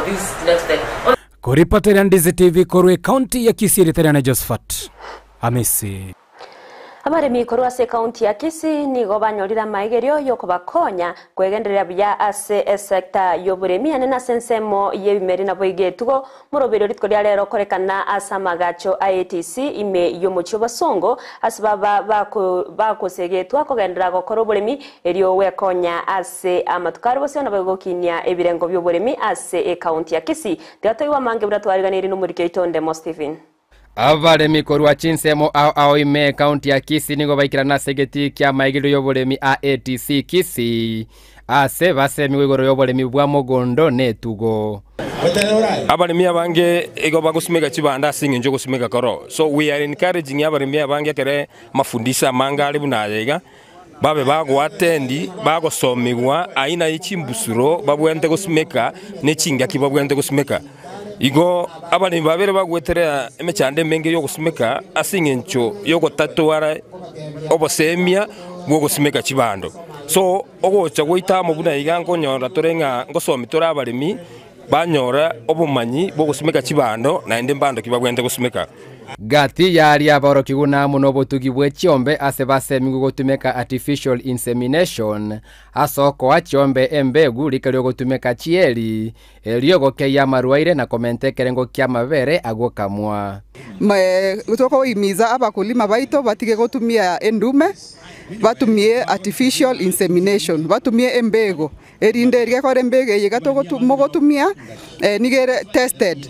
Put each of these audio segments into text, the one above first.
this next step. Koripoteria Ndizi TV korwa ekaunti ya Kisii erieta riane Josephat Amisi. Abaremi korwa ase ekaunti ya Kisii nigo banyorire amaigerio y'okobakonya kwegendereria buya ase esecta y'oboremi ane nase ensemo y'ebimeri naboigo etugo moroberio rituko ria rero korekana ase amagacho a ATC ime y'omochie obosongo ase baba bakosegetwa kogenderera gokora oboremi erio gwekonya ase amatuko are bosio naboigo gokinia ebirengo bia oboremi ase ekaunti ya Kisii. Tiga toigwe amange buna twariganirie nomoriki oito Ndemo Stephen. Abaremi korwa chinsemo ao ao ime ekaunti ya Kisii nigo baikirana ase egetii kia amaigerio y'oboremi a ATC Kisii ase basemiwe igoro y'oboremi bwa mogondo na etugo. Abaremi abange igo bagosimeka chibanda ase eng'encho ogosimeka koro. So we are encouraging abaremi abange ekere amafundisho amange are buna aya iga, babe bagoatendi, bagosomigwa aina ye chimbusuro babwenerete gosimeka na echingaki babwenerete gosimeka. Igo abaremi babere bagweterea emechando emenge yogosimeka ase eng'encho yogotatwara obosemia bwa ogosimeka chibando. So ogocha goita amo buna iga nkonyora tore ng'a ngosomi tore abaremi banyora obomanyi bwa ogosimeka chibando naende mbando ki babwenerete gosimeka. Gati yaria aborokigwa namo na obotugi bwe chiombe ase basemigwe gotumeka artificial insemination ase okoa chiombe embegu rika riogotumeka chieri erio gokeia amarwaire na komenta ekerengo kia amabere agokamwa. Tokoimiza abakulima baito batige gotumia endume batumie artificial insemination batumie embego erinde erigekora embego eye iga mogotumia nigere tested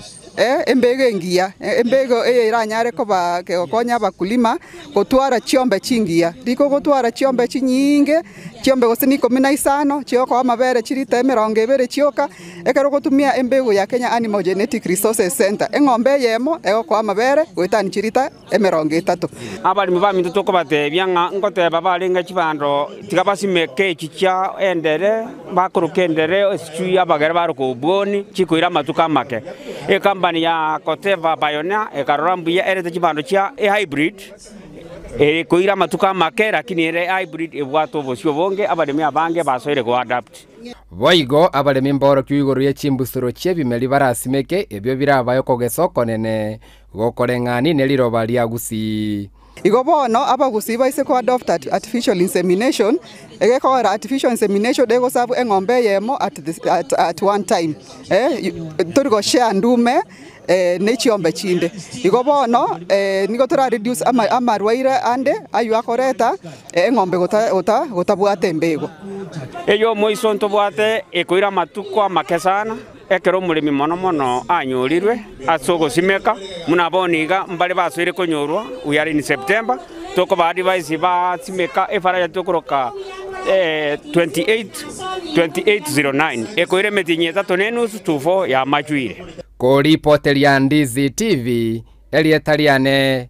embego engiya embego eye eranyare koba gokonya abakulima gotwara chiombe chingiya riko gotwara chiombe chinyinge chiombe gose na ikomi na isano chiokoa amabere chirita emerongo ebere chioka ekero ogotumia embego ya Kenya Animal Genetic Resources Center eng'ombe eyemo egokoa amabere goetani chirita emerongo etato. Abaremi baminto tokobatebia ng'a ngoteba barenge chibando tiga basimeke echi chia endere, bakoroka endere esichui abagere baroka obwoni, chikoira amatuko amake. Ecompany ya Corteva Pioneer ekarora mbuya erete chibando chia ehybrid, ekoira amatuko amake lakini ere hybrid ebwate obosio obonge abaremi abange basoire goadapt. Boigo abaremi mbaorokiwe igoro ye chimbusuro chi'ebimeri barasimeke, ebio birabae okogesa okonene, gokoreng'ani ne riroba ria Gusii. Igo bono abagusii baise koadopt artificial insemination egekogera artificial insemination egosabu eng'ombe eyemo at, the, at, at one time tori goshare ndume ne chiombe chinde. Igo bono nigo tora reduce amarwaire ande aywo akoreta eng'ombe gotabwata embego. Eyo omoiso ntobwate ekoira amatuko amake sana ekero omoremi mono mono anyorirwe ase ogosimeka buna bono iga mbare basoire konyorwa we are in September tokoba advise basimeka efaraja tokoroka 28 2809 ekoira emetienyi etato na enusu to 4 yamachwire. Koripoteria Ndizi TV, erieta riane.